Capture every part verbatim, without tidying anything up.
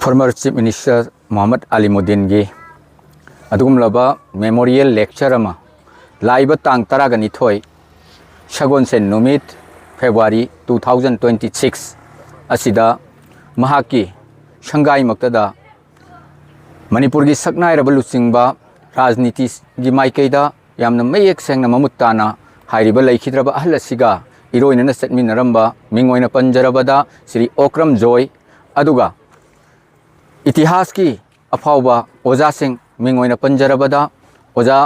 Former Chief Minister Mohammad ꯑꯂꯤꯃꯨꯗꯤꯟꯒꯤ ꯑꯗꯨꯒꯨꯝꯂꯕ memorial lecture ꯑꯃ ꯂꯥꯛꯏꯕ ꯇꯥꯡ ꯇꯔꯥꯒ ꯅꯤꯊꯣꯏ, ꯁꯒꯣꯜꯁꯦꯟ ꯅꯨꯃꯤꯠ, February two thousand twenty six ꯑꯁꯤꯗ ꯃꯍꯥꯛꯀꯤ ꯁꯪꯒꯥꯏꯃꯛꯇꯗ ꯃꯅꯤꯄꯨꯔꯒꯤ ꯁꯛꯅꯥꯏꯔꯕ ꯂꯨꯆꯤꯡꯕ ꯔꯥꯖꯅꯤꯇꯤꯒꯤ ꯃꯥꯏꯀꯩꯗ ꯌꯥꯝꯅ ꯃꯌꯦꯛ ꯁꯦꯡꯅ ꯃꯃꯨꯠ ꯇꯥꯅ ꯍꯥꯏꯔꯤꯕ ꯂꯩꯈꯤꯗ꯭ꯔꯕ ꯑꯍꯜ ꯑꯁꯤꯒ ꯏꯔꯣꯏꯅꯅ ꯆꯠꯃꯤꯟꯅꯔꯝꯕ ꯃꯤꯡ ꯑꯣꯏꯅ ꯄꯟꯖꯔꯕꯗ ꯁ꯭ꯔꯤ ꯑꯣꯀ꯭ꯔꯝ ꯖꯣꯏ, ꯑꯗꯨꯒ ꯏꯇꯤꯍꯥꯁꯀꯤ ꯑꯐꯥꯎꯕ ꯑꯣꯖꯥꯁꯤꯡ ꯃꯤꯡ ꯑꯣꯏꯅ ꯄꯟꯖꯔꯕꯗ ꯑꯣꯖꯥ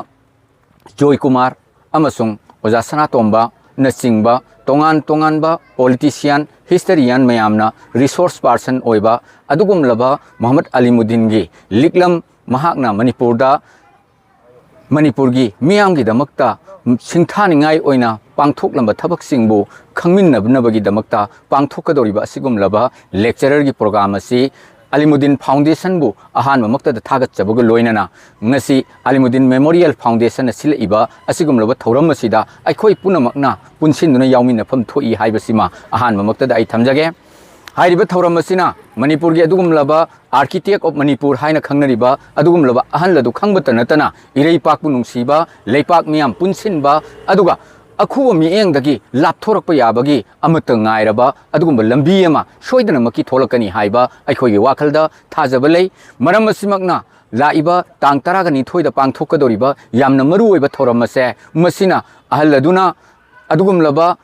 ꯖꯣꯏ ꯀꯨꯃꯥꯔ ꯑꯃꯁꯨꯡ ꯑꯣꯖꯥ ꯁꯅꯥꯇꯣꯝꯕꯅꯆꯤꯡꯕ ꯇꯣꯉꯥꯟ ꯇꯣꯉꯥꯟꯕ politician, historian ꯃꯌꯥꯝꯅ resource person ꯑꯣꯏꯕ ꯑꯗꯨꯒꯨꯝꯂꯕ ꯃꯨꯍꯝꯃꯗ ꯑꯂꯤꯃꯨꯗꯤꯟꯒꯤ ꯂꯤꯛꯂꯝ, ꯃꯍꯥꯛꯅ ꯃꯅꯤꯄꯨꯔꯗ ꯃꯅꯤꯄꯨꯔꯒꯤ ꯃꯤꯌꯥꯝꯒꯤꯗꯃꯛꯇ ꯁꯤꯡꯊꯥꯅꯤꯡꯉꯥꯏ ꯑꯣꯏꯅ ꯄꯥꯡꯊꯣꯛꯂꯝꯕ ꯊꯕꯛꯁꯤꯡꯕꯨ ꯈꯪꯃꯤꯟꯅꯅꯕꯒꯤꯗꯃꯛꯇ ꯄꯥꯡꯊꯣꯛꯀꯗꯧꯔꯤꯕ ꯑꯁꯤꯒꯨꯝꯂꯕ lecturerꯒꯤ program ꯑꯁꯤ ꯑꯂꯤꯃꯨꯗꯤꯟ Foundationꯕꯨ ꯑꯍꯥꯟꯕꯃꯛꯇꯗ ꯊꯥꯒꯠꯆꯕꯒ ꯂꯣꯏꯅꯅ ꯉꯁꯤ ꯑꯂꯤꯃꯨꯗꯤꯟ Memorial Foundationꯅ ꯁꯤꯜꯂꯛꯏꯕ ꯑꯁꯤꯒꯨꯝꯂꯕ ꯊꯧꯔꯝ ꯑꯁꯤꯗ ꯑꯩꯈꯣꯏ ꯄꯨꯝꯅꯃꯛꯅ ꯄꯨꯟꯁꯤꯟꯗꯨꯅ ꯌꯥꯎꯃꯤꯟꯅꯐꯝ ꯊꯣꯛꯏ ꯍꯥꯏꯕꯁꯤꯃ ꯑꯍꯥꯟꯕꯃꯛꯇꯗ ꯑꯩ ꯊꯝꯖꯒꯦ꯫ ꯍꯥꯏꯔꯤꯕ ꯊꯧꯔꯝ ꯑꯁꯤꯅ ꯃꯅꯤꯄꯨꯔꯒꯤ ꯑꯗꯨꯒꯨꯝꯂꯕ Architect of Manipur ꯍꯥꯏꯅ ꯈꯪꯅꯔꯤꯕ ꯑꯗꯨꯒꯨꯝꯂꯕ ꯑꯍꯜ ꯑꯗꯨ ꯈꯪꯕꯇ ꯅꯠꯇꯅ ꯏꯔꯩꯄꯥꯛꯄꯨ ꯅꯨꯡꯁꯤꯕ, ꯂꯩꯄꯥꯛ ꯃꯤꯌꯥꯝ ꯄꯨꯟꯁꯤꯟꯕ, ꯑꯗꯨꯒ ꯑꯈꯨꯕ ꯃꯤꯠꯌꯦꯡꯗꯒꯤ ꯂꯥꯞꯊꯣꯔꯛꯄ ꯌꯥꯕꯒꯤ ꯑꯃꯠꯇ ꯉꯥꯏꯔꯕ ꯑꯗꯨꯒꯨꯝꯕ ꯂꯝꯕꯤ ꯑꯃ ꯁꯣꯏꯗꯅꯃꯛꯀꯤ ꯊꯣꯛꯂꯛꯀꯅꯤ ꯍꯥꯏꯕ ꯑꯩꯈꯣꯏꯒꯤ ꯋꯥꯈꯜꯗ ꯊꯥꯖꯕ ꯂꯩ꯫ ꯃꯔꯝ ꯑꯁꯤꯃꯛꯅ ꯂꯥꯛꯏꯕ ꯇꯥꯡ ꯇꯔꯥꯒ ꯅꯤꯊꯣꯏꯗ ꯄꯥꯡꯊꯣꯛꯀꯗꯧꯔꯤꯕ ꯌꯥꯝꯅ ꯃꯔꯨꯑꯣꯏꯕ ꯊꯧꯔꯝ ꯑꯁꯦ ꯃꯁꯤꯅ ꯑꯍꯜ ꯑꯗꯨꯅ ꯑꯗꯨꯒꯨꯝꯂꯕ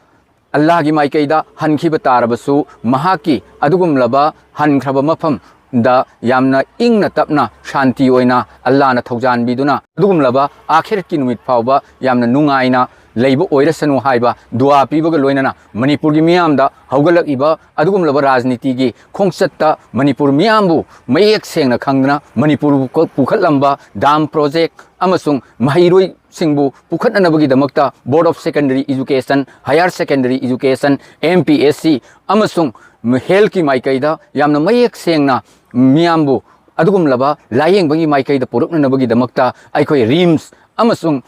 ꯑꯜꯂꯥꯍꯒꯤ ꯃꯥꯏꯀꯩꯗ ꯍꯟꯈꯤꯕ ꯇꯥꯔꯕꯁꯨ, ꯃꯍꯥꯛꯀꯤ ꯑꯗꯨꯒꯨꯝꯂꯕ ꯍꯟꯈ꯭ꯔꯕ ꯃꯐꯝꯗ ꯌꯥꯝꯅ ꯏꯪꯅ ꯇꯞꯅ ꯁꯥꯟꯇꯤ ꯑꯣꯏꯅ ꯑꯜꯂꯥꯍꯅ ꯊꯧꯖꯥꯟꯕꯤꯗꯨꯅ ꯑꯗꯨꯒꯨꯝꯂꯕ ꯑꯥꯈꯤꯔꯠꯀꯤ ꯅꯨꯃꯤꯠ ꯐꯥꯎꯕ ꯌꯥꯝꯅ ꯅꯨꯡꯉꯥꯏꯅ ꯂꯩꯕ ꯑꯣꯏꯔꯁꯅꯨ ꯍꯥꯏꯕ ꯗꯨꯋꯥ ꯄꯤꯕꯒ ꯂꯣꯏꯅꯅ ꯃꯅꯤꯄꯨꯔꯒꯤ ꯃꯤꯌꯥꯝꯗ ꯍꯧꯒꯠꯂꯛꯂꯤꯕ ꯑꯗꯨꯒꯨꯝꯂꯕ ꯔꯥꯖꯅꯤꯇꯤꯒꯤ ꯈꯣꯡꯆꯠꯇ ꯃꯅꯤꯄꯨꯔ ꯃꯤꯌꯥꯝꯕꯨ ꯃꯌꯦꯛ ꯁꯦꯡꯅ ꯈꯪꯗꯨꯅ ꯃꯅꯤꯄꯨꯔꯕꯨ ꯄꯨꯈꯠꯂꯝꯕ dam project ꯑꯃꯁꯨꯡ ꯃꯍꯩꯔꯣꯏꯁꯤꯡꯕꯨ ꯄꯨꯈꯠꯅꯅꯕꯒꯤꯗꯃꯛꯇ Board of Secondary Education, Higher Secondary Education, M P S C ꯑꯃꯁꯨꯡ healthꯀꯤ ꯃꯥꯏꯀꯩꯗ ꯌꯥꯝꯅ ꯃꯌꯦꯛ ꯁꯦꯡꯅ ꯃꯤꯌꯥꯝꯕꯨ ꯑꯗꯨꯒꯨꯝꯂꯕ ꯂꯥꯌꯦꯡꯕꯒꯤ ꯃꯥꯏꯀꯩꯗ ꯄꯨꯔꯛꯅꯅꯕꯒꯤꯗꯃꯛꯇ ꯑꯩꯈꯣꯏ RIMS ꯑꯃꯁꯨꯡ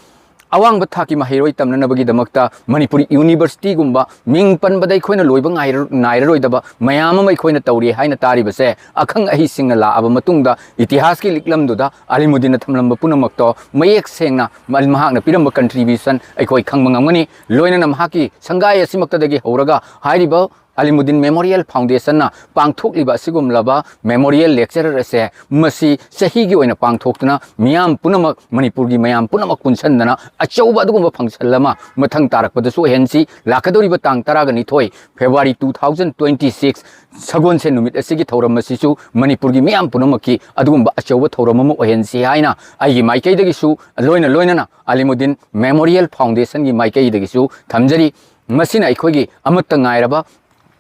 ꯑꯋꯥꯡꯕ ꯊꯥꯛꯀꯤ ꯃꯍꯩꯔꯣꯏ ꯇꯝꯅꯅꯕꯒꯤꯗꯃꯛꯇ ꯃꯅꯤꯄꯨꯔꯤ ꯌꯨꯅꯤꯚꯔꯁꯤꯇꯤꯒꯨꯝꯕ ꯃꯤꯡ ꯄꯟꯕꯗ ꯑꯩꯈꯣꯏꯅ ꯂꯣꯏꯕ ꯉꯥꯏꯔ-, ꯅꯥꯏꯔꯔꯣꯏꯗꯕ ꯃꯌꯥꯝ ꯑꯃ ꯑꯩꯈꯣꯏꯅ ꯇꯧꯔꯤ ꯍꯥꯏꯅ ꯇꯥꯔꯤꯕꯁꯦ, ꯑꯈꯪ ꯑꯍꯩꯁꯤꯡꯅ ꯂꯥꯛꯑꯕ ꯃꯇꯨꯡꯗ ꯏꯇꯤꯍꯥꯁꯀꯤ ꯂꯤꯛꯂꯝꯗꯨꯗ ꯑꯂꯤꯃꯨꯗꯤꯟꯅ ꯊꯝꯂꯝꯕ ꯄꯨꯝꯅꯃꯛꯇꯣ ꯃꯌꯦꯛ ꯁꯦꯡꯅ ꯃ-, ꯃꯍꯥꯛꯅ ꯄꯤꯔꯝꯕ contribution ꯑꯩꯈꯣꯏ ꯈꯪꯕ ꯉꯝꯒꯅꯤ꯫ ꯂꯣꯏꯅꯅ ꯃꯍꯥꯛꯀꯤ ꯁꯪꯒꯥꯏ ꯑꯁꯤꯃꯛꯇꯗꯒꯤ ꯍꯧꯔꯒ ꯍꯥꯏꯔꯤꯕ ꯑꯂꯤꯃꯨꯗꯤꯟ Memorial Foundationꯅ ꯄꯥꯡꯊꯣꯛꯂꯤꯕ ꯑꯁꯤꯒꯨꯝꯂꯕ memorial lecture ꯑꯁꯦ, ꯃꯁꯤ ꯆꯍꯤꯒꯤ ꯑꯣꯏꯅ ꯄꯥꯡꯊꯣꯛꯇꯨꯅ ꯃꯤꯌꯥꯝ ꯄꯨꯝꯅꯃꯛ, ꯃꯅꯤꯄꯨꯔꯒꯤ ꯃꯌꯥꯝ ꯄꯨꯝꯅꯃꯛ ꯄꯨꯟꯁꯤꯟꯗꯅ ꯑꯆꯧꯕ ꯑꯗꯨꯒꯨꯝꯕ function ꯑꯃ ꯃꯊꯪ ꯇꯥꯔꯛꯄꯗꯁꯨ ꯑꯣꯏꯍꯟꯁꯤ꯫ ꯂꯥꯛꯀꯗꯧꯔꯤꯕ ꯇꯥꯡ ꯇꯔꯥꯒ ꯅꯤꯊꯣꯏ February two thousand twenty six ꯁꯒꯣꯜꯁꯦꯟ ꯅꯨꯃꯤꯠ ꯑꯁꯤꯒꯤ ꯊꯧꯔꯝ ꯑꯁꯤꯁꯨ ꯃꯅꯤꯄꯨꯔꯒꯤ ꯃꯤꯌꯥꯝ ꯄꯨꯝꯅꯃꯛꯀꯤ ꯑꯗꯨꯒꯨꯝꯕ ꯑꯆꯧꯕ ꯊꯧꯔꯝ ꯑꯃ ꯑꯣꯏꯍꯟꯁꯤ ꯍꯥꯏꯅ ꯑꯩꯒꯤ ꯃꯥꯏꯀꯩꯗꯒꯤꯁꯨ, ꯂꯣꯏꯅ ꯂꯣꯏꯅꯅ ꯑꯂꯤꯃꯨꯗꯤꯟ Memorial Foundationꯒꯤ ꯃꯥꯏꯀꯩꯗꯒꯤꯁꯨ ꯊꯝꯖꯔꯤ꯫ ꯃꯁꯤꯅ ꯑꯩꯈꯣꯏꯒꯤ ꯑꯃꯠꯇ ꯉꯥꯏꯔꯕ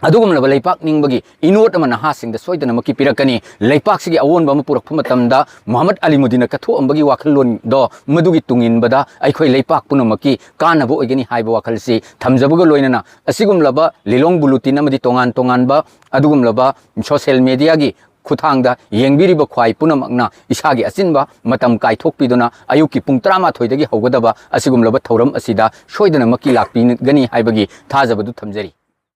ꯑꯗꯨꯒꯨꯝꯂꯕ ꯂꯩꯄꯥꯛ ꯅꯤꯡꯕꯒꯤ ꯏꯅꯣꯠ ꯑꯃ ꯅꯍꯥꯁꯤꯡꯗ ꯁꯣꯏꯗꯅꯃꯛꯀꯤ ꯄꯤꯔꯛꯀꯅꯤ꯫ ꯂꯩꯄꯥꯛꯁꯤꯒꯤ ꯑꯑꯣꯟꯕ ꯑꯃ ꯄꯨꯔꯛꯄ ꯃꯇꯝꯗ ꯃꯨꯍꯝꯃꯗ ꯑꯂꯤꯃꯨꯗꯤꯟꯅ ꯀꯠꯊꯣꯛꯑꯝꯕꯒꯤ ꯋꯥꯈꯜꯂꯣꯟꯗꯣ, ꯃꯗꯨꯒꯤ ꯇꯨꯡꯏꯟꯕꯗ ꯑꯩꯈꯣꯏ ꯂꯩꯄꯥꯛ ꯄꯨꯝꯅꯃꯛꯀꯤ ꯀꯥꯟꯅꯕ ꯑꯣꯏꯒꯅꯤ ꯍꯥꯏꯕ ꯋꯥꯈꯜꯁꯤ ꯊꯝꯖꯕꯒ ꯂꯣꯏꯅꯅ, ꯑꯁꯤꯒꯨꯝꯂꯕ ꯂꯤꯂꯣꯡ bulletin ꯑꯃꯗꯤ ꯇꯣꯉꯥꯟ ꯇꯣꯉꯥꯟꯕ ꯑꯗꯨꯒꯨꯝꯂꯕ social mediaꯒꯤ ꯈꯨꯠꯊꯥꯡꯗ ꯌꯦꯡꯕꯤꯔꯤꯕ ꯈ꯭ꯋꯥꯏ ꯄꯨꯝꯅꯃꯛꯅ ꯏꯁꯥꯒꯤ ꯑꯆꯤꯟꯕ ꯃꯇꯝ ꯀꯥꯏꯊꯣꯛꯄꯤꯗꯨꯅ ꯑꯌꯨꯛꯀꯤ ꯄꯨꯡ ꯇꯔꯥꯃꯥꯊꯣꯏꯗꯒꯤ ꯍꯧꯒꯗꯕ ꯑꯁꯤꯒꯨꯝꯂꯕ ꯊꯧꯔꯝ ꯑꯁꯤꯗ ꯁꯣꯏꯗꯅꯃꯛꯀꯤ ꯂꯥꯛꯄꯤꯒꯅꯤ ꯍꯥꯏꯕꯒꯤ ꯊꯥꯖꯕꯗꯨ ꯊꯝꯖꯔꯤ꯫